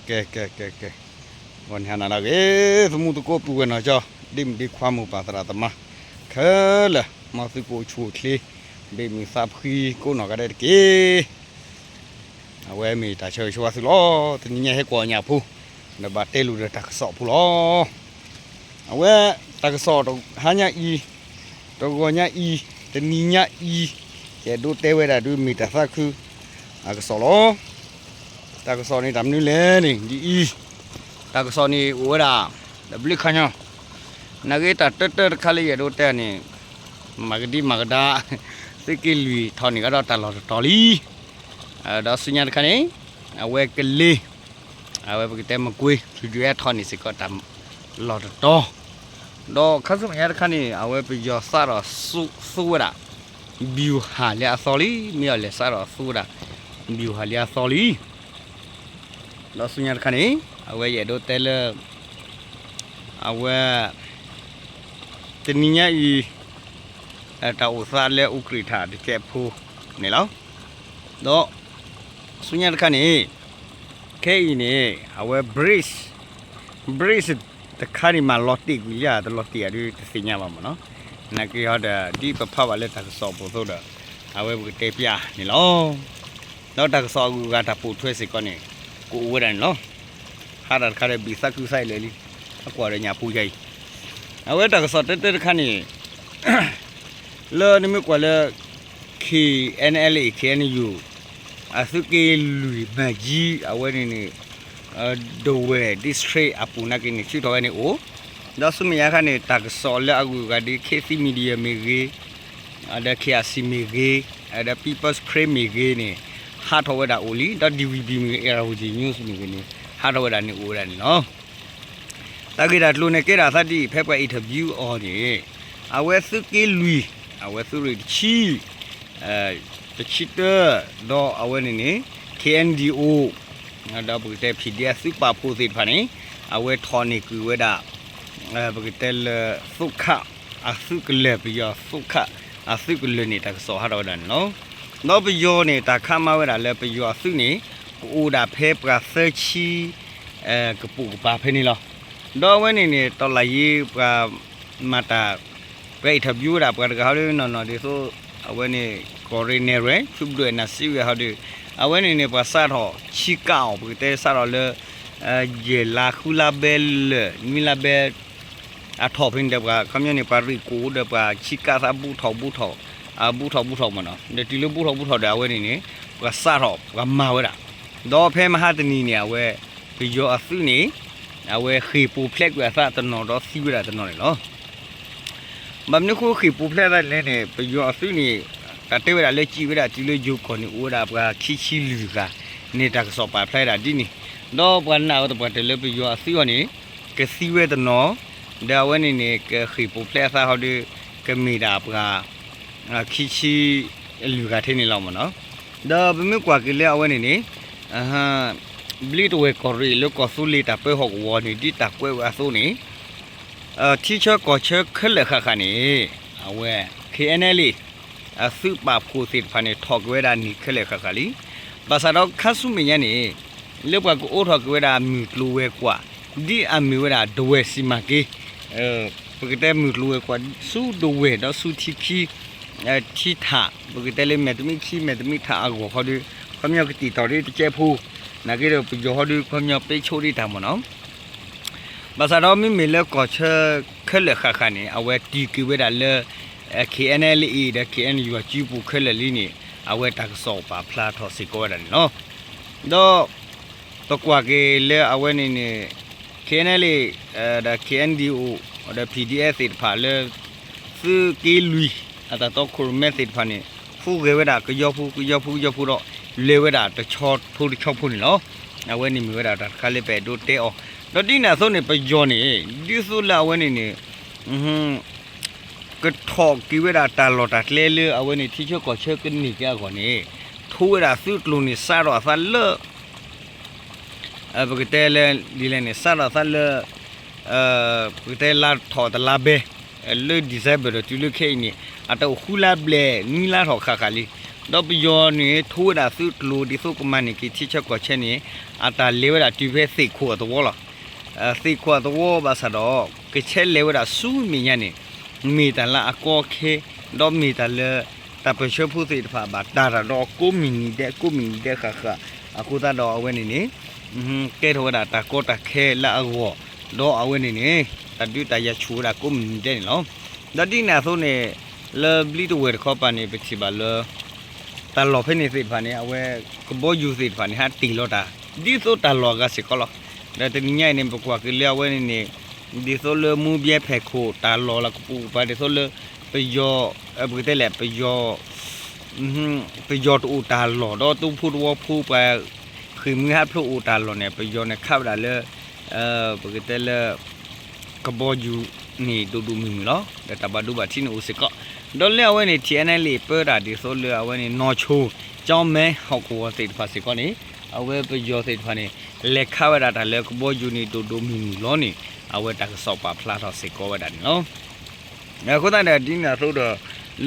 ကဲ ကဲ ကဲ ကဲ, ဂီၤနံၤဟါနၤလၢအဂ့ၤ သမူသကိးပုၢ်ဝဲၢ်နီၢ်ကၠီ, ဒ့မုၣ်ဒ့ခွါမိၢ်ပၢ်သရၣ်သမါ ခဲလၢာ် မ်သုကအိၣ်ဆူၣ်အိၣ်ချ့ ဘ့ၣ်မုၢ်သးဖှံကိးနီၢ်ဂၤဒဲးတက့ၢ်. အဝဲမ့ၢ်တၢ်ဆၢဂ့ၤဆၢဝါသုလီၤ. တနံၤညါဟဲကွၢ်ညၣ်ဖိ ဒီးဘၣ်တဲလိာ်ဒီးတၢ်ကစီၣ်ဖိလီၤ. အဝဲ တၢ်ကစီၣ်တဟါညါအံၤ, တဂီၤညါအံၤ, တနံၤညါအံၤ, ယအဲၣ်ဒိးတဲဝဲဒၣ်ဒုးမ့ၢ်တၢ်သးခု အကစီၣ်လီၤ. တၢ်ကစီၣ်န့ၣ်တၢ်မနုၤလဲၣ်န့ၣ် ဒ်အံၤ, တၢ်ကစီၣ်န့ၣ်အိၣ်ဝဲဒၣ် တဘျုးခါညီ, နာ်က့တၢ်တၢတၢတခါလၢယအဲၣ်ဒိးတဲန့ၣ် မၤကဒံမၤကဒါ သုးက့လွံၢ်ထီၣ်န့ၢ်ကဒီးတၢ်လီၢ်တတီၤလံ. ဒီးဆူညါတခါန့ၣ် အဝဲကလ့ အဝဲပကတဲမကွ့ ထူဒုးအဲထီၣ်န့ၢ်စ့ၢ်ကီးတၢ်လီၢ်တတီၤ, ဒီးခါဆူမဲာ်ညါတခါန့ၣ် အဝဲပယီၤစးထီၣ်သူဝဲဒၣ် ဗျူဟာလၢအသီလံ, မ့ၢ်အီၤလဲၤစးထီၣ်သူဝဲဒၣ် ဗျူဟာလၢအသီလံ. ဒီးဆူညါတခါန့ၣ် အဝဲယအဲၣ်ဒိးတဲလၢ အဝဲ တနံၤညါအံၤ တၢ်အိၣ်သးလၢအူကြ့ၣ်ထၣ် တကဲးဖိန့ၣ်လီၤ. ဒီးဆူညါတခါန့ၣ် ခဲအံၤန့ၣ် အဝဲ bridge, bridge တခါန့ၣ် မၤလီၤတံၢ်ကွံာ်လံဧါ တလီၤတံၢ်ဧါဒုးတသ့ၣ်ညါဘၣ်မ့ၢ်နီၤ. နာ်က့ဟီဒီး ဒ်ပဖးဘၣ်လၢတၢ်ကစီၣ်အပူၤအသိးဒီး အဝဲပကတဲပျၢ်န့ၣ်လီၤ. ဒီးတၢ်ကစီၣ်အဂုၤအဂၤတၢ်ပိာ်ထွဲစ့ၢ်ကီးန့ၣ် ကအိၣ်ဝဲဒၣ်န့ၣ်လီၤ. ဟါတၢ်တခါဒီးဘံၣ်သးခုသးအံၤလၢာ်လံ, အကွၢ်ဒီးညၣ်ပူၤယါအံၤ, အဝဲတၢ်ကစီၣ်တၢတၢတခါန့ၣ် လၢနမ့ၢ်ကွၢ်လၢ KNLA KNU အသုးက့လွံၢ်မၢကၠံ အဝဲန့ၣ်န့ၣ် ဒဝဲၢ် district အပူၤနာ်က့န့ၣ် ထုးထီၣ်ဝဲန့ၣ်အိၣ်, ဒီးဆူမဲာ်ညါတခါန့ၣ် တၢ်ကစီၣ်လၢအဂုၤအဂၤဒ် ခေတ်သစ် Media မ့ၢ်ဂ့ၤ, ဒီး KIC မ့ၢ်ဂ့ၤ, ဒီး People's Spring မ့ၢ်ဂ့ၤန့ၣ် ဟးထီၣ်ဝဲဒၣ်အိၣ်လံ, ဒီး DVB မ့ၢ်ဂ့ၤ, Irrawaddy News မ့ၢ်ဂ့ၤန့ၣ် ဟးထီၣ်ဝဲဒၣ်န့ၣ်အိၣ်ဝဲဒၣ်န့ၣ်လီၤ. တၢ်ဂ့ၢ်တၢ်ကျိၤန့ၣ်ကဲဒၣ်သးဒ်အံၤ ဖဲပှၤ interview အီၤန့ၣ် အဝဲသုးက့လွံၢ်, အဝဲသုးရ့ၣ်တဆံ တဆံတၢ, ဒီးအဝဲန့ၣ်န့ၣ် KNDO ဒီးပကတဲ ဖံၣ်ဒ့အသုးပာ်ဖှိၣ်သ့ၣ်တဖၣ်န့ၣ် အဝဲထီၣ်န့ၢ်ကွံာ်ဝဲဒၣ် ပကတဲလၢ သုးခးအသုးကလၢၤ, ပယီၤသုးခးအသုးကလၢၤန့ၣ် တၢ်ကစီၣ်ဟးထီၣ်ဝဲဒၣ်န့ၣ်လီၤ. ဒီးပယီၤန့ၣ် တၢ်ခးမၤဝဲဒၣ်လၢပယီၤအသုးန့ၣ် ကအိၣ်ဒၣ်ဖဲပှၤသၢဆံ ကပိာ်ကပၤဖဲန့ၣ်လီၤ. ဒီးအဝဲန့ၣ်န့ၣ် တော်လှန်ရေး ပှၤမၤတၢ် ပှၤ interview ဝဲဒၣ်ပှၤတဂၤဟီဒ်နီၢ်နီၢ်ဒ်သိး အဝဲန့ၣ် ကီၢ်ရ့ၣ်နဲၣ်ရွဲၣ် ဆူဘျုးနၢ်စံဝဲဟီဒ် အဝဲန့ၣ်န့ၣ် ပှၤစးထီၣ်ဆံကးအီၤ ပကတဲစးထီၣ်လၢ ယဲၢ်လါဃုလါဘဲလၢာ် နွံလါဘဲ အထီၣ်ဖဲန့ၣ်ဒီး ပှၤခီပညီန့ၣ် ပှၤရ့ၣ်ကိၣ်ဒီးပှၤဆံကးသးဘူၣ်ထီၣ်ဘူၣ်ထီၣ် ဘူၣ်ထီၣ်ဘူၣ်ထီၣ်မ့ၢ်နီၤ ဒီးတုၤလၢဘူၣ်ထီၣ်ဘူၣ်ထီၣ်ဒီး အဝဲန့ၣ်န့ၣ် ပှၤစးထီၣ်ပှၤမၤဝဲဒၣ် ဒီးဖဲမဟါတနံၤန့ၣ် အဝဲ ပယီၤအသုးန့ၣ် အဝဲဃ့ၢ်ပူၤဖျဲးကွံာ်အသးတနီၤဒီးသံဝဲဒၣ်တနီၤန့ၣ်လီၤ. ဘၣ်မနုၤဃိဃ့ၢ်ပူၤဖျဲးသးလဲၣ်န့ၣ် ပယီၤအသုးန့ၣ် တၢ်တဲဝဲဒၣ်လၢစံးဝဲဒၣ်တုၤလၢယိၤကီၢ်န့ၣ် အိၣ်ဝဲဒၣ်ပှၤခံဆံလွံၢ်ဂၤန့ၣ် တၢ်ကစီၣ်ပာ်ဖျါဝဲဒၣ်ဒ်န့ၣ် ဒီးပှၤနာ်အီၤသပှၢ်တၢၢ်လၢပယီၤအသုးအီၤန့ၣ် ကသံဝဲတနီၤ ဒီးအဝဲန့ၣ်န့ၣ် ကဃ့ၢ်ပူၤဖျဲးအသးဟီဒီး ကမ့ၢ်ဒၣ်ပှၤ ခံဆံလွံၢ်ဂၤထဲန့ၣ်လီၤမ့ၢ်နီၤ. ဒီးပမ့ၢ်ကွၢ်က့ၤလၢအဝဲန့ၣ်န့ၣ် ဘျံးတဝဲၢ်ကီၢ်ရ့ၣ်လၢကီၢ်သူလ့ၤတၢ်ပၢဟီၣ်ကဝီၤန့ၣ် ဒ်တၢ်ကွဲးဝဲအသိးန့ၣ် ထံဆၢကီၢ်ဆၢခဲလၢာ်ဃၣ်ဃၣ်န့ၣ် အဝဲ KNLA အသုးပာ်ဖှိၣ်သ့ၣ်တဖၣ်န့ၣ် ထီၣ်က့ၤဝဲဒၣ်န့ၣ်ခဲလၢာ်ဃၣ်ဃၣ်လံ. ဘၣ်ဆၣ်ဒီးခါဆူမဲာ်ညါန့ၣ် လၢပှၤကအိးထီၣ်က့ၤဝဲဒၣ်မုၢ်ကျိၤဝဲၤကွာ် ဒ်အမ့ၢ်ဝဲဒၣ်ဒဝဲၢ်စံၣ်မၤက့ ပကတဲမုၢ်ကျိၤဝဲၤကွာ် ဆူဒဝဲၢ်ဒီးဆူထံခံ ထံထး ပကတဲလၢမဲာ်တမံၤခံမဲာ်တမံၤထးအဂီၢ်ခီဒီး ခီပညီကတံာ်တီၤဒီးတကဲးဖိ နာ်က့ဒီးပယီၤဟီဒီး ခီပညီပဲဆိးဒံးတၢ်မ့ၢ်နီၤ. ဘၣ်ဆၣ်ဒီးမ့မ့ၢ်လၢကီၢ်ဆၢခဲလၢာ်ဃၣ်ဃၣ်န့ၣ် အဝဲတံၢ်က့ၤဝဲဒၣ်လၢ KNLA ဒီး KNU အစုပူၤခဲလၢာ်လံန့ၣ် အဝဲတၢ်ကစီၣ်ပာ်ဖျါထီၣ်စ့ၢ်ကီးဝဲဒၣ်န့ၣ်လီၤ. ဒီး ပကွၢ်က့ၤလၢအဝဲန့ၣ်န့ၣ် KNLA ဒီး KNDO ဒီး PDF သ့ၣ်တဖၣ်လၢ သုးက့လွံၢ် အတၢ်တီခိၣ်ရိၣ်မဲသ့ၣ်တဖၣ်န့ၣ် ဃုဂဲၤဝဲဒၣ်ကယီဖိ ကယီဖိ ကယီဖိဒီး လဲၤဝဲဒၣ်တဆီဖိတဆီဖိန့ၣ်လီၤ. အဝဲန့ၣ်မ့ၢ်ဝဲဒၣ်တၢ်တခါလၢပအဲၣ်ဒိးတဲအီၤ ဒီးဒ်န့ၣ်အသိးန့ၣ် ပယီၤန့ၣ် ဒ်သိးလၢအဝဲန့ၣ်န့ၣ် ကထီၣ်က့ၤဝဲဒၣ်တၢ်လီၢ်တၢ်ကျဲလၢအဝဲန့ၣ်ထံဆၢကီၢ်ဆၢကန့ၢ်က့ၤအဂီၢ်န့ၣ် ထိဝဲဒၣ်သုးကျိၤန့ၣ် စးထီၣ်အသးလၢ ပကတဲလၢ ဒ်လဲၣ်န့ၣ် စးထီၣ်အသးလၢ ပကတဲလါထီၣ်တလါဘဲ လၢ December ဒီးတုၤလၢခဲအံၤန့ၣ် အတအိၣ်ဃုလါဘျဲၣ်နွံလါထီၣ်ဃၣ်ဃၣ်လံ. ဒီးပယီၤန့ၣ် ထိဝဲဒၣ်သုးကျိၤဒ်သိးကမၤန့ၢ်က့ၤထံဆၢကီၢ်ဆၢန့ၣ် အတၢ်လဲၤဝဲဒၣ်တုၤဖဲသ့ၣ်ခိၣ်အသဝီလီၤ. သ့ၣ်ခိၣ်အသဝီဘၣ်ဆၣ်ဒီး ကဆဲးလဲၤဝဲဒၣ်ဆူမဲာ်ညါန့ၣ် မ့ၢ်တၢ်လၢအကီအခဲ ဒီးမ့ၢ်တၢ်လၢ တၢ်ပၢၢ်ဆၢဖိသ့ၣ်တဖၣ်ဘၣ်တၢ်တၢ်ဒီးကိးမုၢ်နံၤဒဲး ကိးမုၢ်နံၤဒဲးဃၣ်ဃၣ် အဃိသတးဒီးအဝဲန့ၣ်န့ၣ် ကဲထီၣ်ဝဲဒၣ်တၢ်ကီတၢ်ခဲလၢအဂီၢ် ဒီးအဝဲန့ၣ်န့ၣ် တၢ်ဒုးတၢ်ယၤဆူၣ်ဝဲဒၣ်ကိးမုၢ်နံၤဒဲးန့ၣ်လီၤ. ဒီးဒ်န့ၣ်အသိးန့ၣ် လၢဘျံးတဝဲၢ်တခီပၤန့ၣ် ပထံၣ်ဘၣ်လၢ တၢ်လီၢ်ဖဲန့ၣ်သ့ၣ်တဖၣ်န့ၣ် အဝဲကဘီယူၤသ့ၣ်တဖၣ်န့ၣ် ဟးတ့ၢ်လီၤတၢ် ဒ်သိးတၢ်လီၢ်အဂၤစ့ၢ်ကီးလီၤ. ဒီးတနံၤညါအံၤန့ၣ် ပကွၢ်က့ၤလၢအဝဲန့ၣ်န့ၣ် ဒ်သိးလၢမူဘျဲဖဲၣ်ခိၣ်တၢ်လီၢ်လၢကပူၤပှၤဒ်သိးလၢ ပယီၤ ပကတဲလဲၣ် ပယီၤ ပယီၤတအိၣ်တၢ်လီၢ် ဒီးသူဖိသဝီဖိပှၤ ဃ့ၢ်မှံဟးဖျိးအိၣ်တၢ်လီၢ်န့ၣ် ပယီၤန့ၣ်ခးဝဲဒၣ်လၢ ပကတဲလၢ ကဘီယူၤန့ၣ်ဒိၣ်ဒိၣ်မုၢ်မုၢ်လီၤ. ဒီးတၢ်ဘၣ်ဒိဘၣ်ထံးန့ၣ်အိၣ်စ့ၢ်ကီး ဒီးလၢအဝဲန့ၣ် ထံၣ်အဲၣ်နဲလ့ၣ် ပၢတၢ်ဒ်သိးလၢအဝဲန့ၣ် နီၢ်ဆိ ကၠီမဲ ဟီၣ်ကဝီၤသ့ၣ်တဖၣ်စ့ၢ်ကီးန့ၣ် အဝဲပယီၤသ့ၣ်တဖၣ်န့ၣ် လဲၤခးဝဲဒၣ်တၢ်လၢကဘီယူၤန့ၣ်ဒိၣ်ဒိၣ်မုၢ်မုၢ်လီၤန့ၣ် အဝဲတၢ်ကစီၣ်ပာ်ဖျါထီၣ်စ့ၢ်ကီးဝဲဒၣ်န့ၣ်လီၤ. အဃိသတးဒီး ဒ်န့ၣ်အသိးဒီး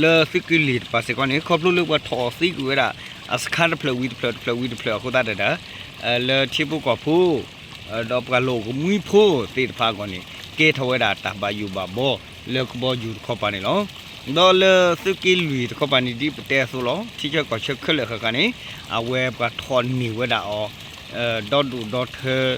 လၢသုးက့လွံၢ်တဖၣ်စ့ၢ်ကီးန့ၣ် ခီဖျိလၢပှၤထီၣ်သံကွံာ်ဝဲဒၣ် အစခါတဖျၢၣ်ဝံၤတဖျၢၣ် တဖျၢၣ်ဝံၤတဖျၢၣ်အဃိသတးဒီး လၢထံဖိကီၢ်ဖိ ဒီးပှၤလီၢ်အိၣ်ကမှံဖိသ့ၣ်တဖၣ်အဂီၢ်န့ၣ် ကဲထီၣ်ဝဲဒၣ်တၢ်ဘၣ်ယိၣ်ဘၣ်ဘီလၢကဘီယူၤတခီပၤန့ၣ်လီၤ. ဒီးလၢသုးက့လွံၢ်တခီပၤန့ၣ် ဒ်ပတဲအသိးလီၤ ထံဆၢကီၢ်ဆၢခဲလၢာ်ဃၣ်ဃၣ်န့ၣ် အဝဲပှၤထီၣ်န့ၢ်ဝဲဒၣ်အီၤ ဒီဒူၣ်ဒီထၢ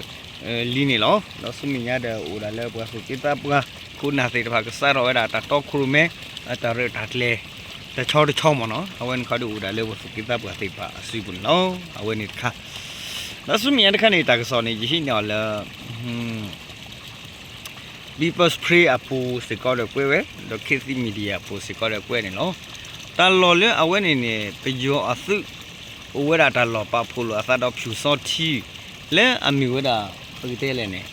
လံန့ၣ်လီၤ. ဒီးဆူမဲာ်ညါဒီးအိၣ်ဒၣ်လၢပှၤသူၣ်က့သးပှၢ် ခိၣ်နၢ်သ့ၣ်တဖၣ်ကစးထီၣ်ဝဲဒၣ်တၢ်တီခိၣ်ရိၣ်မဲ တၢ်ရဲၣ်တၢ်ကျဲၤ တဆီတဆီမ့ၢ်နီၤ အဝဲန့ၣ်ခီဒုးအိၣ်ဒၣ်လၢပှၤသူၣ်က့သးပှၢ်သ့ၣ်တဖၣ်အစုပူၤန့ၣ်လီၤ. အဝဲန့ၣ်တခါ ဒီးဆူမဲာ်ညါတခါန့ၣ် တၢ်ကစီၣ်န့ၣ် ယဟံးန့ၢ်အီၤလၢ People's Spring အပူၤစ့ၢ်ကီးဒီးကွဲးဝဲ ဒီး ခေတ်သစ် Media အပူၤစ့ၢ်ကီးဒီးကွဲးန့ၣ်လီၤ. တၢ်လီၢ်လၢအဝဲန့ၣ်န့ၣ် ပယီၤအသုး အိၣ်ဝဲဒၣ်တၢ်လီၢ်ပာ်ဖှိၣ်လိာ်အသးဒီးဖၠူၣ်စီထံ လၢအမ့ၢ်ဝဲဒၣ် ပကတဲလဲၣ်န့ၣ်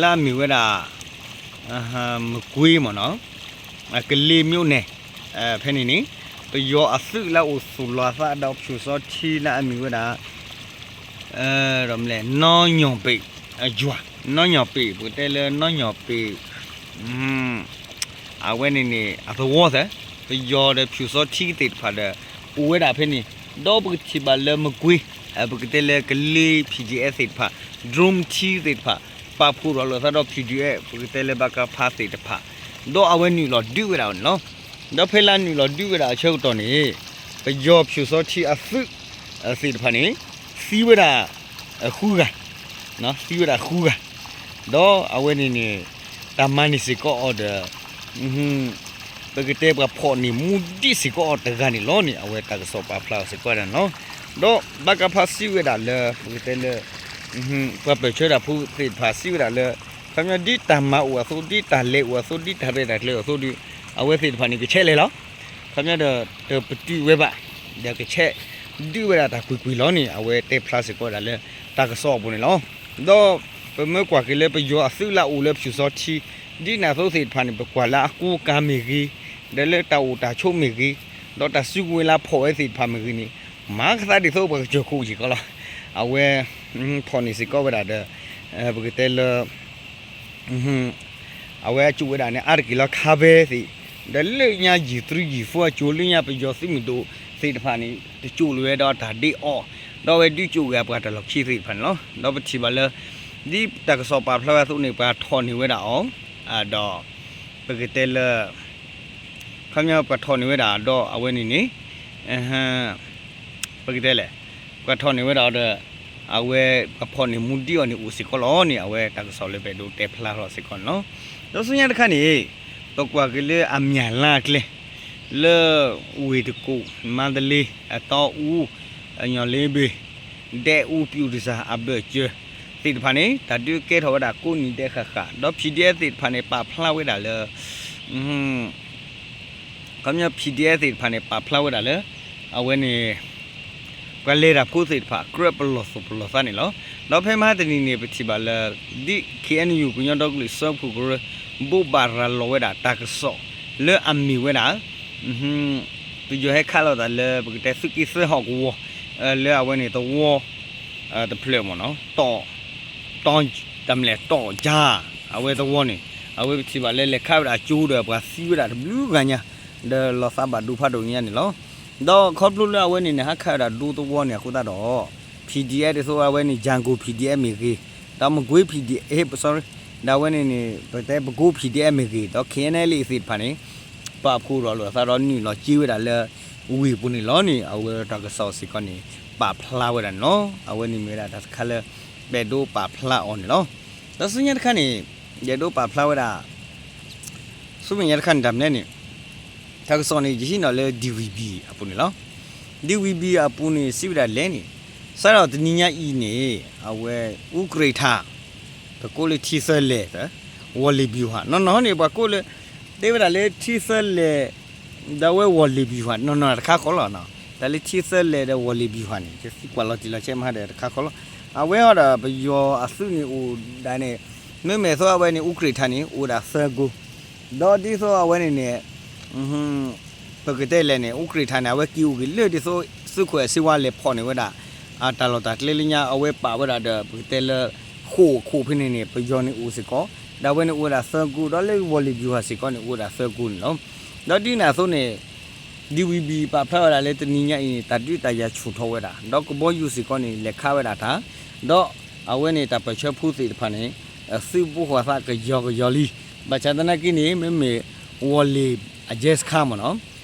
လၢအမ့ၢ်ဝဲဒၣ် မကွ့မ့ၢ်နီၤ ကလ့ၤမၠိန့ၣ် ဖဲန့ၣ်န့ၣ် ပယီၤအသုးလၢအိၣ်သူၣ်လီၤအသးဒီးဖၠူၣ်စီထံလၢအမ့ၢ်ဝဲဒၣ် ဒီးမလဲၣ် နီၢ်ညီၣ်ပ့း ယွၤ နီၢ်ညီၣ်ပ့း ပကတဲလၢနီၢ်ညီၣ်ပ့း အဝဲန့ၣ်န့ၣ် အသဝီသၢ ပယီၤဒီးဖၠူၣ်စီထံသ့ၣ်တဖၣ်ဒီး အိၣ်ဝဲဒၣ်ဖဲန့ၣ် ဒီးပကထံၣ်ဘၣ်လၢမကွ့ ပကတဲလၢကလ့ၤ P D F သ့ၣ်တဖၣ် drone ထံသ့ၣ်တဖၣ် ပာ်ဖှိၣ်ထီၣ်လိာ်သးဒီး P D F ပကတဲလၢ ပကဖ သ့ၣ်တဖၣ် ဒီးအဝဲနုာ်လီၤဒုးဝဲဒၣ်အီၤန့ၣ်လီၤ. ဒီးဖဲလၢနုာ်လီၤဒုးဝဲဒၣ်အဆၢကတီၢ်န့ၣ် ပယီၤဖၠူၣ်စီထံအသုး သ့ၣ်တဖၣ်န့ၣ် သံဝဲဒၣ် ဃုဂၤ သံဝဲဒၣ်ဃုဂၤ ဒီးအဝဲန့ၣ်န့ၣ် တၢ်မၤန့ၢ်စ့ၢ်ကီးအီၤဒီး ပကတဲပှၤဖီၣ်န့ၢ်မူဒံးစ့ၢ်ကီးအီၤတဂၤန့ၣ်လီၤန့ၣ် အဝဲတၢ်ကစီၣ်ပာ်ဖျါအီၤစ့ၢ်ကီးဒၣ်န့ၣ်လီၤ. ဒီး ပကဖ စံးဝဲဒၣ်လၢ ပကတဲလၢ ပှၤပၢၢ်ဆၢတၢ်ဖိသ့ၣ်တဖၣ်စံးဝဲဒၣ်လၢ ခီပညီဒ်တၢ်မၤအိၣ်အသိး ဒ်တၢ်လဲၤအိၣ်အသိး ဒ်တၢ်ရဲၣ်တၢ်ကျဲၤအသိးဒီး အဝဲသ့ၣ်တဖၣ်န့ၣ် ကဆဲးလဲၤလီၤ. ခီပညီဒီး တပတုာ်ဝဲဘၣ် ဒီးကဆဲးဒုးဝဲဒၣ်တၢ်ကွ့ၢ်ကွ့ၢ်လီၤန့ၣ် အဝဲတဲဖျါစ့ၢ်ကီးဝဲဒၣ်လၢ တၢ်ကစီၣ်အပူၤန့ၣ်လီၤ. ဒီးပမ့ၢ်ကွၢ်က့ၤလၢပယီၤအသုးလၢအအိၣ်လၢဖၠူၣ်စီထံ ဒ်န့ၣ်အသိးသ့ၣ်တဖၣ်န့ၣ် ပကွၢ်လၢအကူကၤမ့ၢ်ဂ့ၤ, ဒီးလၢတၢ်အိၣ်တၢ်ဆိးမ့ၢ်ဂ့ၤ, ဒီးတၢ်စုကဝဲၤလၢဖီၣ်ဝဲသ့ၣ်တဖၣ်မ့ၢ်ဂ့ၤန့ၣ် မၤကသးဒ်သိးပှၤကစၢၢ်ခိၣ်စ့ၢ်ကီးလီၤ. အဝဲ ဖီၣ်န့ၢ်စ့ၢ်ကီးဝဲဒၣ်ဒီး ပကတဲလၢ အဝဲအကၠိၣ်ဝဲဒၣ်န့ၣ် အါတက့ၢ်လၢခါဘဲသ့ၣ်, ဒီးလၢညါယံာ်တြူယံာ်ဖိအကၠိၣ် လၢညါပယီၤသုးမုၢ်ဒိၣ်သ့ၣ်တဖၣ်န့ၣ် တကၠိၣ်လၢၤဝဲဒီးတၢ်ဒ့အီၣ်, ဒီးအဝဲဒုးကၠိၣ်က့ၤအပှၤတၢ်လီၢ်ခံသ့ၣ်တဖၣ်န့ၣ်လီၤ. ဒီးပထံၣ်ဘၣ်လၢ ဒ်တၢ်ကစီၣ်ပာ်ဖျါဝဲအသိးန့ၣ် ပှၤထီၣ်န့ၢ်ဝဲဒၣ်အီၤ, ဒီး ပကတဲလၢ ခီပညီပှၤထီၣ်န့ၢ်ဝဲဒၣ်ဒီးအဝဲန့ၣ်န့ၣ် ပကတဲလဲၣ်, ပှၤထီၣ်န့ၢ်ဝဲဒၣ်ဒီး အဝဲပှၤဖီၣ်န့ၢ်မူဒံးအီၤန့ၣ်အိၣ်စ့ၢ်ကီးလီၤန့ၣ် အဝဲတၢ်ကစီၣ်လၢပအဲၣ်ဒိးတဲဖျါထီၣ်စ့ၢ်ကီးန့ၣ်လီၤ. ဒီးဆူညါတခါန့ၣ် ပကွၢ်က့ၤလၢအမၠၣ်လါအကျဲ လၢဝ့ၢ်တကူၣ် မါတလ့ အတီအူ အညီၣ်လ့ဘ့ၣ် ဒဲအူ ပျူၢ်တစၢ်အဘၢၣ်စၢၤသ့ၣ်တဖၣ်န့ၣ် တၢ်ဒုးကဲထီၣ်ဝဲဒၣ်ကိးနံၤဒဲးဃၣ်ဃၣ် ဒီး P D F သ့ၣ်တဖၣ်န့ၣ် ပာ်ဖျါဝဲဒၣ်လၢ ခီပညီ P D F သ့ၣ်တဖၣ်န့ၣ် ပာ်ဖျါဝဲဒၣ်လၢ အဝဲန့ၣ် ပှၤလဲၤတၢ်ဖိသ့ၣ်တဖၣ် ကြၢးပလီၢ်သူၣ်ပလီၢ်သးန့ၣ်လီၤ. ဒီးဖဲမဟါတနံၤန့ၣ် ပထံၣ်ဘၣ်လၢ ဒ် K N U ကညီဒီကလုာ်စၢဖှိၣ်ကရၢ ဘိးဘၣ်ရၤလီၤဝဲဒၣ်တၢ်ကစီၣ် လၢအမ့ၢ်ဝဲဒၣ် ပယီၤဟဲခးလိာ်သးလၢ ပကတဲသုးက့သၢဟီၣ်ကဝီၤ လၢအဝဲန့ၣ်သဝီ တဖျၢၣ်မ့ၢ်နီၤ တီၢ် တီၢ် တၢ်မလဲၣ် တီၢ်ကၠါ အဝဲသဝီန့ၣ် အဝဲပထံၣ်ဘၣ်လၢလဲၤခးဝဲဒၣ်ကၠိဒီးပှၤသံဝဲဒၣ်တဘျုးဂၤညါ ဒီးလီၤသးဘၣ်ဒိဖးဒိၣ်ညါန့ၣ်လီၤ. ဒီးခီဖျိလၢအဝဲန့ၣ်န့ၣ် ဟးခးဝဲဒၣ်ဒူသဝီန့ၣ်အဃိသတးဒီး P D F ဒ်သိးအဝဲန့ၣ် Jangko P D F မ့ၢ်ဂ့ၤ, ဒီး Magway P D F, sorry, ဒီးအဝဲန့ၣ်န့ၣ် ပတဲ Pagong P D F မ့ၢ်ဂ့ၤ, ဒီး K N L A သ့ၣ်တဖၣ်န့ၣ် ပာ်ဖှိၣ်ဒီးလိာ်အသးဒီးနုာ်လီၤက့ၤဝဲဒၣ်လၢ ဝ့ၢ်ပူၤန့ၣ်လီၤန့ၣ် အဝဲတၢ်ကစီၣ်စ့ၢ်ကီးန့ၣ် ပာ်ဖျါဝဲဒၣ်န့ၣ်လီၤ. အဝဲန့ၣ်မ့ၢ်ဝဲဒၣ်တၢ်တခါလၢ ပအဲၣ်ဒိးပာ်ဖျါအီၤန့ၣ်လီၤ. ဒီးဆူညါတခါန့ၣ် ယအဲၣ်ဒိးပာ်ဖျါဝဲဒၣ် ဆူမဲာ်ညါတခါန့ၣ် တၢ်မနုၤလဲၣ်န့ၣ် တၢ်ကစီၣ်န့ၣ် ယဟံးန့ၢ်လၢ D V B အပူၤန့ၣ်လီၤ. D V B အပူၤန့ၣ် စံးဝဲဒၣ်လဲၣ်န့ၣ် စးထီၣ်တနံၤညါအံၤန့ၣ် အဝဲ အူကြ့ၣ်ထး ပကိးလၢထံသၢလဲၢ် ဝီၤလ့ၤဘျူၤဟၣ် နီၢ်နီၢ်န့ၣ် ပှၤကိးလၢ တဲဝဲဒၣ်လၢထံသၢလဲၢ် ဒီးအဝဲဝီၤလ့ၤဘျူၤဟၣ် နီၢ်နီၢ်တခါဃီလီၤ. တၢ်လၢထံသၢလဲၢ်ဒီးဝီၤလ့ၤဘျူၤဟၣ်န့ၣ် ယသံကွၢ်လီၤတံၢ်လီၤဆဲးမးဒီးတခါဃီလီၤ. အဝဲအီၤဒီးပယီၤအသုးန့ၣ်အိၣ်ဒၣ်န့ၣ် မ့မ့ၢ်သိးအဝဲန့ၣ် အူကြ့ၣ်ထးန့ၣ် အိၣ်ဝဲဒၣ်သၢကိ ဒီးဒ်သိးအဝဲန့ၣ်န့ၣ် ပကတဲလဲၣ်န့ၣ် အူကြ့ၣ်ထးန့ၣ် အဝဲက့ၤအိၣ်က့ၤလၢဒ်သိး သုးခိၣ်အဲၣ်စ့ဝါလဲၤဖီၣ်န့ၢ်ဝဲဒၣ် အတၢ်လီၢ်တၢ်ကျဲလၢညါ အဝဲပာ်ဝဲဒၣ်ဒီး ပကတဲလၢ ဃိာ်ခိၣ်ဖဲန့ၣ်န့ၣ် ပယီၤန့ၣ်အိၣ်စ့ၢ်ကီး ဒီးအဝဲန့ၣ်အိၣ်ဝဲဒၣ်သၢကိ ဒီးလၢဝီၤလ့ၤဘျူၤဟၣ်စ့ၢ်ကီးန့ၣ် အိၣ်ဝဲဒၣ်သၢကိန့ၣ်လီၤ. ဒီးဒ်န့ၣ်အသိးန့ၣ် D V B ပာ်ဖျါဝဲဒၣ်လၢတနံၤညါအံၤန့ၣ် တၢ်ဒုးတၢ်ယၤဆူၣ်ထီၣ်ဝဲဒၣ် ဒီးကဘီယူၤစ့ၢ်ကီးန့ၣ် လဲၤခးဝဲဒၣ်တၢ် ဒီးအဝဲန့ၣ်တၢ်ပၢၢ်ဆၢဖိသ့ၣ်တဖၣ်န့ၣ် သုးဘူးဃီၤသးကယီကယီလံ. ဘၣ်ဆၣ်သနာ်က့န့ၣ် မ့မ့ၢ်ဝီၤလ့ၤအကဲစခါမ့ၢ်နီၤ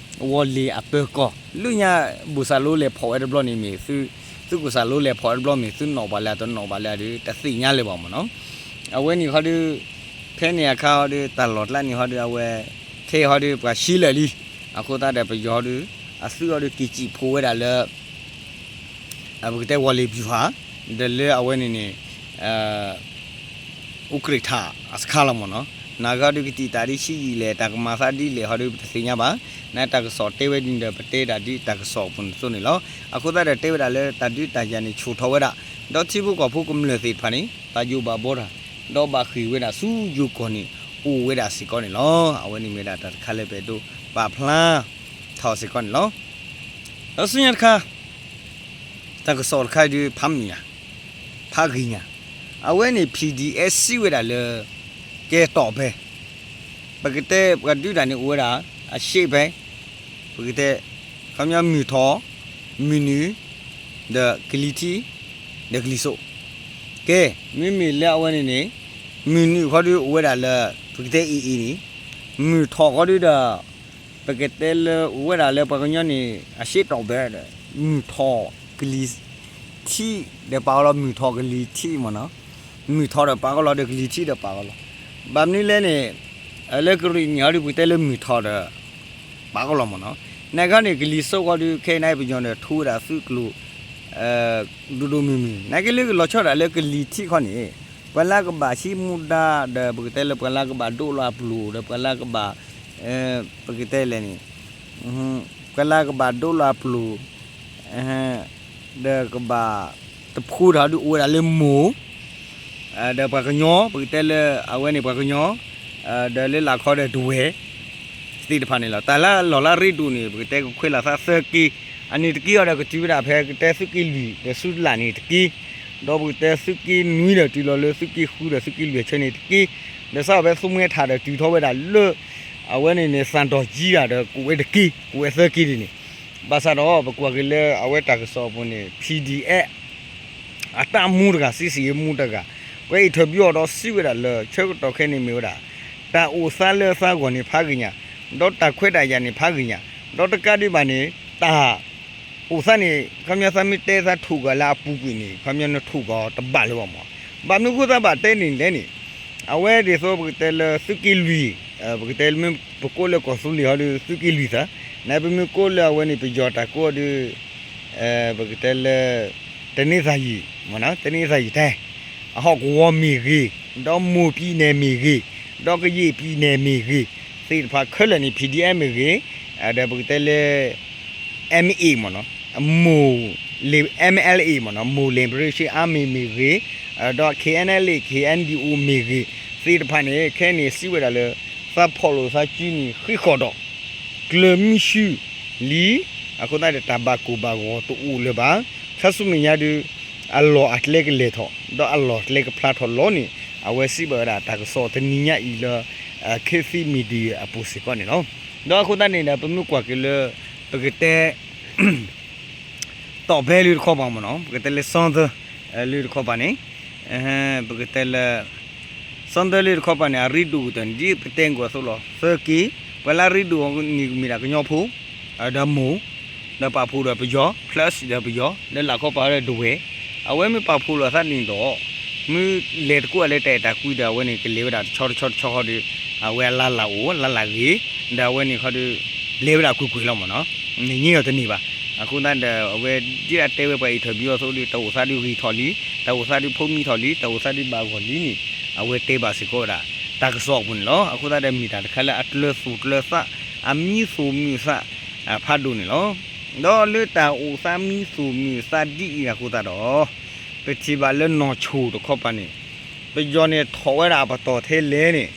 ဝီၤလ့ၤအပၢၤကီၢ် လၢညါ ဘူးစၢ်လိလဲၤဖီၣ်ဝဲတဘျီန့ၣ်မ့ၢ် သုးခိၣ်စၢ်လိလဲၤဖီၣ်ဝဲတဘျီမ့ၢ် သုးနီၣ်ဘၣ်လၢတနီၣ်ဘၣ်လၢဒီး တသ့ၣ်ညါလၢၤဘၣ်မ့ၢ်နီၤ. အဝဲန့ၣ်ခီဒီး ဖဲန့ၣ်အခါဟီဒီး တၢ်လီၢ်ကျါန့ၣ်ဟီဒီး အဝဲ ခဲဟီဒီး ပှၤဆှံလၢာ်လံ. အဃိသတးဒီး ပယီၤဟီဒီး အသုးဟီဒီး က့ၤစံၣ်ဖှိၣ်ဝဲဒၣ်လၢ ပကတဲဝီၤလ့ၤဘျူၤဟၣ် ဒီးလၢအဝဲန့ၣ်န့ၣ် အူကြ့ၣ်ထးအစခါလီၤမ့ၢ်နီၤ. နာ်က့ဟီဒီး ကတံာ်တာ်ဒ်ဆံးယံာ်လဲၣ် တၢ်ကမၤသးဒ်လဲၣ်ဟီဒီး ပတသ့ၣ်ညါဘၣ်. နတၢ်ကစီၣ်တဲဝဲဒ်န့ၣ်ဒီး ပတဲဒၣ်ဒ်တၢ်ကစီၣ်အပူၤန့ၣ်အသိးန့ၣ်လီၤ. အဃိသတးဒီး တဲဝဲဒၣ်လၢတၢ်ဒုးတၢ်ယၤန့ၣ် ဆူၣ်ထီၣ်ဝဲဒၣ် ဒီးထံဖိကီၢ်ဖိကမျၢၢ်သ့ၣ်တဖၣ်န့ၣ် ဘၣ်ယိၣ်ဘၣ်ဘီတၢ် ဒီးဘၣ်ဃ့ၢ်ဝဲဒၣ်ဆူယိၤကီၢ်န့ၣ် အိၣ်ဝဲဒၣ်စ့ၢ်ကီးန့ၣ်လီၤ. အဝဲန့ၣ်မ့ၢ်ဒၣ်တၢ်တခါလၢပအဲၣ်ဒိးပာ်ဖျါထီၣ်စ့ၢ်ကီးန့ၣ်လီၤ. ဒီးဆူညါတခါ တၢ်ကစီၣ်တခါဒီး ဖးမုၢ်ညါ ဖးဂ့ၤညါ အဝဲန့ၣ် P D F စံးဝဲဒၣ်လၢ ကဲတီၣ်ဖဲ ပကတဲပှၤဒုးတၢ်န့ၣ်အိၣ်ဝဲဒၣ် အရှေ့ဖဲ ပကတဲ ခီပညီမုၢ်ထီၣ် မုၢ်နုာ် ဒီးကလံၤထံး ဒီးကလံၤစိး ကဲ မ့မ့ၢ်လၢအဝဲန့ၣ်န့ၣ် မုၢ်နုာ်ခီဒီးအိၣ်ဝဲဒၣ်လၢ ပကတဲအံၤအံၤန့ၣ် မုၢ်ထီၣ်ခီဒီး ပကတဲလၢအိၣ်ဝဲဒၣ်လၢပှၤကညီန့ၣ် အရှေ့တီၣ်ဖဲ မုၢ်ထီၣ်ကလံၤထံးဒီးပာ်အီၤလီၤ မုၢ်ထီၣ်ကလံၤထံးမ့ၢ်နီၤ မုၢ်ထီၣ်ဒီးပာ်အီၤလီၤဒီးကလံၤထံးဒီးပာ်အီၤလီၤ. ဘၣ်မနုၤလဲၣ်န့ၣ် လၢကရ့ၣ်နံၣ်ဟီဒီးပကတဲလၢမုၢ်ထီၣ်ဒီး ပာ်အီၤလီၤမ့ၢ်နီၤ. နာ်က့န့ၣ် ကလံၤစိးခီဒီး ခဲအံၤန့ၣ် ပယီၤန့ၣ် ထူဝဲဒၣ်သုးကျိၤ ဒိၣ်ဒိၣ်မုၢ်မုၢ် နာ်က့လၢကလီၤဆီဒၣ်လၢကလံၤထံးခီန့ၣ် ပှၤလၢကဘၣ်ဟံးမူဒါဒီး ပကတဲလၢပှၤလၢကဘၣ်ဒိးလီၤအပျိၢ်ဒီးပှၤလၢကဘၣ် ပကတဲလဲၣ်န့ၣ် ပှၤလၢကဘၣ်ဒိးလီၤအပျိၢ် ဒီးကဘၣ်တဖှူတၢ်ဒီးအိၣ်ဝဲဒၣ်လၢမိၢ် ဒီးပှၤကညီ ပကတဲလၢအဝဲန့ၣ်ပှၤကညီ ဒီးလၢလာ်ခီဒီးဒဝဲၢ် သ့ၣ်တဖၣ်န့ၣ်လီၤ. တၢ်လၢအလီၢ်လၢအရ့ဒိၣ်န့ၣ် ပကတဲကခွဲးလီၤသးသၢက့ အန့ၣ်တက့ၢ်အီၤဒီးကတုၤဝဲဒၣ်ဖဲကတဲသုးက့လွံၢ်ဒီးဆူလာ်န့ၣ်တက့ၢ် ဒီးပကတဲသုးက့နွံဒီးတုၤလီၤလၢသုးက့ဃုဒီးသုးက့လွံၢ်အဆၢန့ၣ်တက့ၢ် ဒီးစးထီၣ်ဖဲသူမှဲထၣ်ဒီးတုၤထီၣ်ဝဲဒၣ်လၢ အဝဲန့ၣ်န့ၣ် သၣ်တီၢ်ကံဒီး ကအိၣ်ဝဲတက့ၢ် ကအိၣ်ဝဲသၢက့ၢ်ဒ်န့ၣ် ဘၣ်ဆၣ်ဒီး ပကွၢ်က့ၤလၢအဝဲတၢ်ကစီၣ်အပူၤန့ၣ် P D F အတၢ်မူတဂၤ စံးစံးမူတဂၤ ပှၤအံးထၢၣ်ဘျီအီၤဒီးစံးဝဲဒၣ်လၢ ဆၢကတီၢ်ခဲအံၤန့ၣ်မ့ၢ်ဝဲဒၣ် တၢ်အိၣ်သးလၢသးဂီၢ်န့ၣ်ဖးဂ့ၤညါ ဒီးတၢ်ခွဲးတၢ်ယာ်န့ၣ်ဖးဂ့ၤညါ ဒီးတကးဒံးဘၣ်န့ၣ် တၢ် အိၣ်သးန့ၣ် ခီပညီသးမ့ၢ်တဲသးထိၣ်ကွၢ်လၢအပူၤကွံာ်န့ၣ် ခီပညီနထိၣ်ကွၢ်တဘၣ်လၢၤဘၣ်မး ဘၣ်မနုၤဃိသးဘၣ်တဲန့ၣ်လဲၣ်န့ၣ် အဝဲဒ်သိးပကတဲလၢသုးက့လွံၢ် ပကတဲလၢမ့ၢ်ပကိးလၢကီၢ်သူလ့ၤဟီဒီးသုးက့လွံၢ်သၢ နပမ့ၢ်ကိးလၢအဝဲန့ၣ် ပယီၤတၢ်ကိးဒီး ပကတဲလၢ တနင်္သာရီ တနင်္သာရီတိုင်း အဟီၣ်ကဝီၤမ့ၢ်ဂ့ၤ ဒီးမိၢ်ပံၤနဲၣ်မ့ၢ်ဂ့ၤ ဒီးကယဲၢ်ပံၤနဲၣ်မ့ၢ်ဂ့ၤ သ့ၣ်တဖၣ်ခဲလၢာ်န့ၣ် P D F မ့ၢ်ဂ့ၤ ဒီးပကတဲလၢ M A မ့ၢ်နီၤ မိၢ် M L A မ့ၢ်နီၤ Mon Liberation Army မ့ၢ်ဂ့ၤ ဒီး K N L A K N D O မ့ၢ်ဂ့ၤ သ့ၣ်တဖၣ်န့ၣ် ခဲအံၤန့ၣ်စံးဝဲဒၣ်လၢ သးဖီၣ်လိာ်သးစုန့ၣ် ဃံးဃီၣ်ဒီး ကျၢၤမံဆူၣ်လံ အဃိသတးဒီးတၢ်ဘၣ်ကိၢ်ဘၣ်ဂီၤတအိၣ်လၢၤဘၣ် ခါဆူမဲာ်ညါဒီး အလီၢ်အကျဲကလဲၤထီၣ် ဒီးအလီၢ်အကျဲကဖျါထီၣ်လီၤန့ၣ် အဝဲစံးဘၣ်ဝဲဒၣ်တၢ်ကစီၣ်တနံၤညါအံၤလၢ ခေတ်သစ် Media အပူၤစ့ၢ်ကီးန့ၣ်လီၤ. ဒီးအဃိသတးန့ၣ်ဒီး ပမ့ၢ်ကွၢ်က့ၤလၢ ပကတဲ တီၣ်ဘဲလၢတခီပၤမ့ၢ်နီၤ ပကတဲလၢ Sanders လၢတခီပၤန့ၣ် ပကတဲလၢ Sanders လၢတခီပၤန့ၣ် အရ့ဒိၣ်ကတၢၢ်န့ၣ် ဒ်ပတဲကွၢ်အသိးလီၤ သၢက့ၤ ပှၤလၢအရ့ဒိၣ်န့ၣ်မ့ၢ်ဒၣ်ကညီဖိ ဒီးမိၢ် ဒီးပာ်ဖှိၣ်ဒီးပယီၤ plus ဒီးပယီၤ လၢလာ်ခီပၤဒီးဒဝဲၢ် အဝဲမ့ၢ်ပာ်ဖှိၣ်လိာ်အသးဒ်န့ၣ်ဒီး မ့ၢ်လဲၤတကိးအလဲၤတၢ်အဲၣ်တၢ်ကွံဒီး အဝဲန့ၣ်ကလဲၤဝဲဒၣ်တဆီတဆီတဆီဃီဒီး အဝဲအလါလၢ်အိၣ် လါလၢ်ဂ့ၤ ဒီးအဝဲန့ၣ်ဃီဒီး လဲၤဝဲဒၣ်ကွ့ၢ်ကွ့ၢ်လီၤမ့ၢ်နီၤ န့ၣ်ညံလီၤတန့ၢ်ဘၣ်. အဃိသတးဒီး အဝဲဒ်အတဲဝဲပှၤအံၤထီၣ်ဘံအီၤအသိးဒီး တၢ်အိၣ်သးဒုးဂ့ၤထီၣ်လံ တၢ်အိၣ်သးဒုးဖိမံထီၣ်လံ တၢ်အိၣ်သးဒုးဘၣ်ဂီၢ်လံန့ၣ် အဝဲတဲဘၣ်စ့ၢ်ကီးဝဲဒၣ် တၢ်ကစီၣ်အပူၤန့ၣ်လီၤ. အဃိသတးဒီးမ့ၢ်တၢ်တခါလၢအကျၢၤသူၣ်ကျၢၤသး အမံသူၣ်မုာ်သး ဖးဒိၣ်န့ၣ်လီၤ. ဒီးလၢတၢ်အိၣ်သးမံသူၣ်မုာ်သးဒ်အံၤအဃိသတးဒီး ပထံၣ်ဘၣ်လၢနီၢ်ဆိၣ်တခီပၤန့ၣ် ပယီၤန့ၣ်ထီၣ်ဝဲဒၣ်အပတီၢ်ထဲလဲၣ်န့ၣ်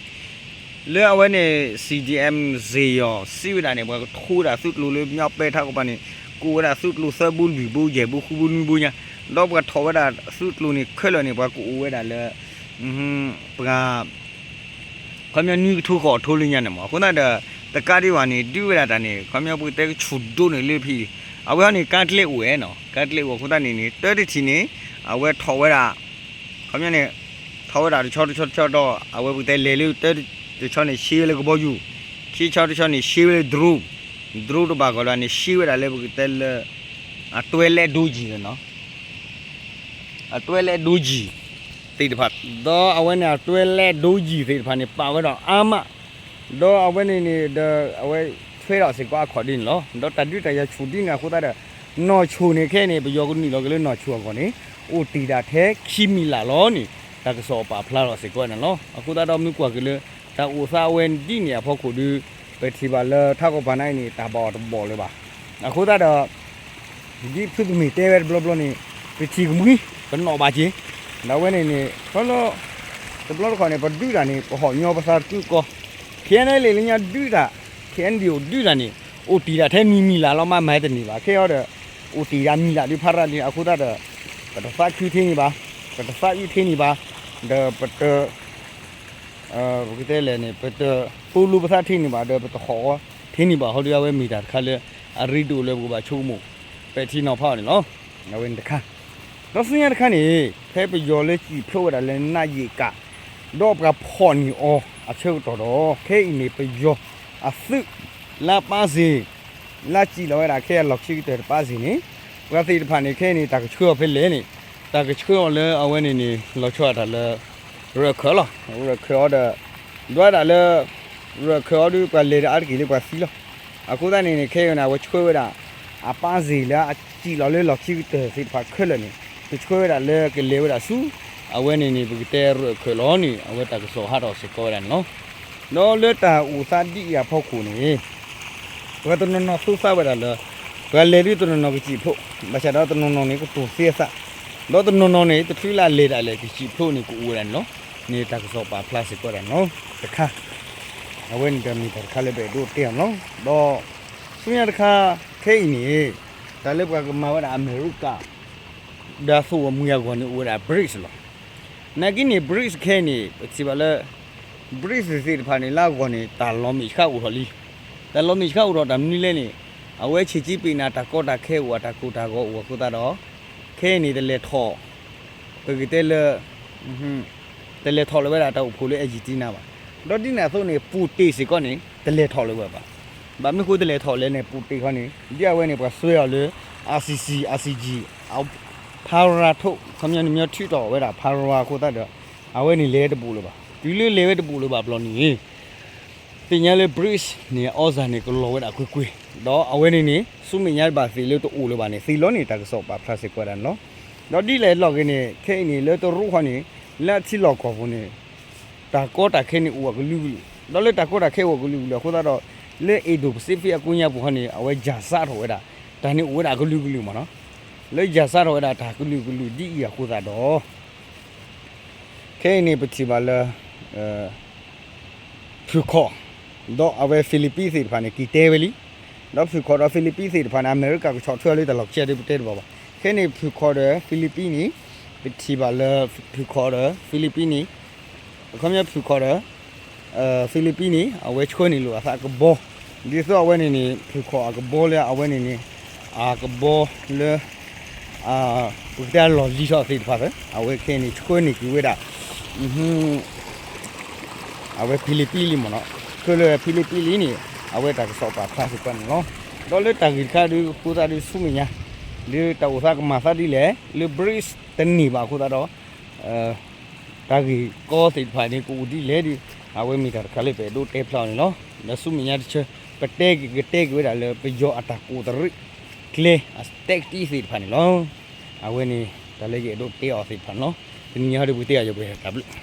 လၢအဝဲန့ၣ် CDM စ့ၢ်ယီၤ စံးဝဲဒၣ်န့ၣ် ပှၤကထိဝဲဒၣ်သုးကျိၤလၢမၠီပဲထးကီးပၤန့ၣ် ကအိၣ်ဝဲဒၣ်သုးကျိၤသၢဘိလွံၢ်ဘိယဲၢ်ဘိဃုဘိနွံဘိညါ ဒီးပှၤထီၣ်ဝဲဒၣ်သုးကျိၤန့ၣ်ခဲလၢာ်န့ၣ် ပှၤကအိၣ်ဝဲဒၣ်လၢ ပှၤ ခီပညီနွံကထိဃီးထိလၢညါန့ၣ်မး အဃိသတးဒီး တကးဒံးဘၣ်န့ၣ် ဒုးဝဲဒၣ်တၢ်န့ၣ် ခီပညီပကတဲကဆူၣ်ဒိၣ်န့ၣ်လၢဖံ အဝဲဟီန့ၣ် ကါကျဲအိၣ်ဝဲနီၤ ကါကျဲအိၣ်အဃိသတးန့ၣ်န့ၣ် တၢတထံၣ်န့ၣ် အဝဲထီၣ်ဝဲဒၣ် ခီပညီန့ၣ် ထီၣ်ဝဲဒၣ်တဆီတဆီတဆီဒီး အဝဲပကတဲလဲၤလၢတၢတဆီန့ၣ် ရှဲဝဲလၢကဘီယူၤ ခံဆီတဆီန့ၣ် ရှဲဝဲလၢ drone drone တဘၣ်ဂီၢ်လၢန့ၣ် ရှဲဝဲဒၣ်လၢပကတဲလၢ အတွဲလဲဒိယံၤလီၤနီၤ အတွဲလဲဒိယံၤ သ့ၣ်တဖၣ် ဒီးအဝဲန့ၣ်အတွဲလဲဒိယံၤသ့ၣ်တဖၣ်န့ၣ် ပာ်ဝဲဒီးအါမး ဒီးအဝဲန့ၣ်န့ၣ်ဒီး အဝဲထွဲထီၣ်စ့ၢ်ကီးအခီၣ်ဒ်န့ၣ်လီၤ. ဒီးတၢ်ဒုးတၢ်ယၤဆူၣ်ဒ်န့ၣ်အဃိသတးဒီး နီၢ်ဆိၣ်န့ၣ်ခဲအံၤန့ၣ် ပယီၤကနုာ်လီၤက့ၤလၢနီၢ်ဆိၣ်အဂီၢ်န့ၣ် အိၣ်တ့ၢ်ဒၣ်ထဲခံမံၤလးလီၤန့ၣ် တၢ်ကစီၣ်ပာ်ဖျါထီၣ်စ့ၢ်ကီးန့ၣ်လီၤ. အဃိသတးဒီးမ့ၢ်ကွၢ်က့ၤလၢ တၢ်အိၣ်သးအဝဲဒ်န့ၣ်အဖီခိၣ်ဒီး ပထံၣ်ဘၣ်လၢထးကီၢ်ပၤန့ၣ်အံၤန့ၣ် တၢ်ဘၣ်အီၤတဘီၣ်လၢၤဘၣ်. အဃိသတးဒီး ဒ်ဖုသမ့ၢ်တဲဝဲတဘျီဘျီန့ၣ် ပထံၣ်ကမှံ ပနီၣ်ဘၣ်က့ၤ ဒီးအဝဲန့ၣ်န့ၣ် ခီလၢ တဘျီတခီၣ်န့ၣ် ပဒုးတၢ်န့ၣ် ပဟီၣ်ညီပသးတကုၢ်ကီၢ် ခဲန့ၣ်လံလၢညါဒုးတၢ် ခဲန့ၣ်ဒုးတၢ်န့ၣ် အိၣ်တ့ၢ်ဒၣ်ထဲနွံမံၤလးလီၤ မ့ၢ်မၤတန့ၢ်ဘၣ် ခဲအံၤဒီး အိၣ်တ့ၢ်ဒၣ်မံၤလးဒုးဖးရၣ်ဒုး အဃိသတးဒီး ပတသးခုထဲန့ၣ်ဘၣ် ပတသးအုးထဲန့ၣ်ဘၣ် ဒီးပတ ပကတဲလဲၣ်န့ၣ် ပတသိလိပသးထဲန့ၣ်ဘၣ် ဒီးပတဟီၣ်အီၤထဲန့ၣ်ဘၣ် ဟီဒုးအဝဲမ့ၢ်တၢ်တခါလၢ အရ့ဒိၣ်လၢပကဘၣ်ဆိကမိၣ် ပဲာ်ထံနီၤဖးအီၤန့ၣ်လီၤ. အဝဲန့ၣ်တခါ ဒီးဆူညါတခါန့ၣ် ဖဲပယီၤလၢစံၣ်ဖျိးဝဲဒၣ်လၢနးယံာ်ကး ဒီးပှၤဖီၣ်န့ၢ်အီၤအဆၢကတီၢ်ဒီး ခဲအံၤန့ၣ် ပယီၤအသုး လၢပၢ်စ့ၢ် လၢစံၣ်လီၤဝဲဒၣ်ခဲအလီၢ်ခံကတၢၢ်တပၢ်စ့ၢ်န့ၣ် ပှၤသ့ၣ်တဖၣ်န့ၣ် ခဲအံၤန့ၣ် တၢ်ကဆှၢအီၤဖဲလဲၣ်န့ၣ် တၢ်ကဆှၢအီၤလၢအဝဲန့ၣ်န့ၣ် လီၤဆီဒၣ်တၢ်လၢ ရၢၢ်ခၢၣ်လီၤ. ရၢၢ်ခၢၣ်အီၤဒီး ဒွးဒၣ်လၢ ရၢၢ်ခၢၣ်အီၤဒီး ပှၤလဲၤဒီးအါတက့ၢ်လၢပှၤသံလီၤ. အဃိသတးန့ၣ်န့ၣ် ခဲအံၤန့ၣ် အဝဲဆှၢဝဲဒၣ် အပၢ်စ့ၢ်လၢအစံၣ်လီၤလၢလီၢ်ခံကတၢၢ်သ့ၣ်တဖၣ်ခဲလၢာ်န့ၣ် ကဆှၢဝဲဒၣ်လၢကလဲၤဝဲဒၣ်ဆူ အဝဲန့ၣ်န့ၣ် ပကတဲရၢၢ်ခၢၣ်လီၤန့ၣ် အဝဲတၢ်ကစီၣ်ဟးထီၣ်စ့ၢ်ကီးဝဲဒၣ်န့ၣ်လီၤ. ဒီးလၢတၢ်အိၣ်သးဒ်အံၤအဖီခိၣ်န့ၣ် ပှၤတနီၤနီၤသိသးဝဲဒၣ်လၢ ပှၤလဲၤဒုးတနီၤနီၤကစံၣ်ဖျိး ဘၣ်ဆၣ်ဒီးတနီၤနီၤန့ၣ် ကတိၤသ့အသး ဒီးတနီၤနီၤန့ၣ် တချုးလၢအလဲၤဒၣ်လဲာ် ကစံၣ်ဖျိးန့ၣ် ကအိၣ်ဝဲဒၣ်န့ၣ်လီၤ. န့ၣ်တၢ်ကစီၣ်ပာ်ဖျါစ့ၢ်ကီးဝဲဒၣ်န့ၣ်လီၤ. တခါ အဝဲန့ၣ်ဒီးမ့ၢ်တၢ်တခါလၢပအဲၣ်ဒိးတဲအီၤန့ၣ်လီၤ. ဒီး ဆူညါတခါ ခဲအံၤန့ၣ် တၢ်လၢပှၤကမၤဝဲဒၣ်အမဲရကၤ ဒီးအသိၣ်အမှံၤအဂီၢ်န့ၣ် အိၣ်ဝဲဒၣ် BRICS လီၤ. နာ်က့န့ၣ် BRICS ခဲအံၤန့ၣ် ပထံၣ်ဘၣ်လၢ BRICS သ့ၣ်တဖၣ်န့ၣ် လၢအဂီၢ်န့ၣ် တၢ်လီၤမ့ၢ်ဆှးအိၣ်ထီၣ်လံ. တၢ်လီၤမ့ၢ်ဆှးအိၣ်ထီၣ်တၢ်မနုၤလဲၣ်န့ၣ် အဝဲဆံးက့ပ့ၤန့ၣ် တၢ်ကီတၢ်ခဲအိၣ် တၢ်ကိၢ်တၢ်ဂီၤအိၣ်အဃိသတးဒီး ခဲအံၤန့ၣ် တလဲၤထီၣ် ပကတဲလၢ တလဲၤထီၣ်လၢၤဝဲဒၣ်တၢ်အိၣ်ဖှိၣ်လၢ Argentina ဘၣ်. ဒီးဒ်န့ၣ်အသိးန့ၣ် ပူၣ်တ့ၢ်စ့ၢ်ကီးန့ၣ် တလဲၤထီၣ်လၢၤဝဲဘၣ်. ဘၣ်မနုၤဃိတလဲၤထီၣ်လဲၣ်န့ၣ် ပူၣ်တ့ၢ်ခီန့ၣ် ဒ်အဝဲန့ၣ် ပှၤစွဲအီၤလၢ ICC ICJ အ power ထိၣ် ခီပညီန့ၣ် မ့ၢ်ထုးထီၣ်ဝဲဒၣ် power အဃိသတးဒီး အဝဲန့ၣ်လဲၤတဘူးလၢၤဘၣ်. တုၤလၢလဲၤဝဲတဘူးလၢၤဘၣ်ဘျီန့ၣ် သ့ၣ်ညါလၢ BRICS န့ၣ် အီစၢ်န့ၣ် ကလီၤဝဲဒၣ်ကွ့ၢ်ကွ့ၢ်, ဒီးအဝဲန့ၣ်န့ၣ် ဆူမဲာ်ညါဘၣ်သ့ၣ်လၢတအိၣ်လၢၤဘၣ်န့ၣ် သ့လီၤန့ၣ် တၢ်ကစီၣ်ပာ်ဖျါစ့ၢ်ကီးဝဲဒၣ်န့ၣ်လီၤ. ဒီးဒ်လဲၣ်လီၤဂ့ၤန့ၣ် ခဲအံၤန့ၣ် လၢတရူးဃီန့ၣ် လၢအထံလီၢ်ကီၢ်ပူၤန့ၣ် တၢ်ကီတၢ်ခဲန့ၣ်အိၣ်အကလုာ်ကလုာ်, ဒီးလၢတၢ်ကီတၢ်ခဲအိၣ်အကလုာ်ကလုာ်အဃိသတးဒီး လၢ Indo-Pacific အကိးညါပူၤဃီန့ၣ် အဝဲယၤစးထီၣ်ဝဲဒၣ် တၢ်န့ၣ်အိၣ်ဝဲဒၣ်အကလုာ်ကလုာ်မ့ၢ်နီၤ, လၢယၤစးထီၣ်ဝဲဒၣ်တၢ်ကလုာ်ကလုာ်ဒ်အံၤအဃိသတးဒီး ခဲအံၤန့ၣ် ပထံၣ်ဘၣ်လၢ ဖုၣ်ခီၣ် ဒီးအဝဲ Philippines သ့ၣ်တဖၣ်န့ၣ် က့ၤတဲဝဲလံ. ဒီးဖုၣ်ခီၣ်ဒီး Philippines သ့ၣ်တဖၣ်န့ၣ် အမဲရကၤကဆီၣ်ထွဲအီၤလၢတၢ်လီၢ်ခံဒုးပတဲတဘၣ်ဘၣ်. ခဲန့ၣ် ဖုၣ်ခီၣ်ဒီး Philippines န့ၣ် ပထံၣ်ဘၣ်လၢ ဖုၣ်ခီၣ်ဒီး Philippines န့ၣ် အခီပညီဖုၣ်ခီၣ်ဒီး Philippines န့ၣ် အဝဲဆှၢန့ၢ်လိာ်အသးကဘီ, ဒ်သိးအဝဲန့ၣ်န့ၣ် ဖုၣ်ခီၣ်အကဘီလၢအဝဲန့ၣ်န့ၣ် အကဘီလၢ ပကတဲလီၢ်လံၤထီၣ်သ့ၣ်တဖၣ်သ့ၣ် အဝဲခဲအံၤန့ၣ် ဆှၢန့ၢ်က့ၤဝဲဒၣ် အဝဲဖံလ့ပံလံမ့ၢ်နီၤ, ဆှၢလၢဖံလ့ပံလံန့ၣ် အဝဲတၢ်ကစီၣ်ပာ်ဖျါသ့ၣ်တဖၣ်န့ၣ်လီၤ. ဒီးလၢတၢ်ဂ့ၢ်တခါဒီး အဃိသတးဒီးဆူမဲာ်ညါ ဒ်တၢ်အိၣ်သးကမၤသးဒ်လဲၣ် လၢ BRICS တန့ၢ်ဘၣ်အဃိသတးဒီး တၢ်ဂ့ၢ်ကီသ့ၣ်တဖၣ်န့ၣ် ကအိၣ်ဒ်လဲၣ်ဒီး အဝဲမ့ၢ်တၢ်တခါလၢပအဲၣ်ဒိးတဲဖျါအီၤန့ၣ်လီၤ. ဒီးဆူမဲာ်ညါတဆၢ ပတဲက့ၤကတဲက့ၤဝဲဒၣ်လၢပယီၤအတၢ်ကိးတရံး ကျဲအ tactic သ့ၣ်တဖၣ်န့ၣ်လီၤ. အဝဲန့ၣ် တၢ်လၢယအဲၣ်ဒိးတဲအီၤသ့ၣ်တဖၣ်န့ၣ်လီၤ. တနံၤညါဒီးပကတဲအီၤယပှဲၤတၢ်ဘျုး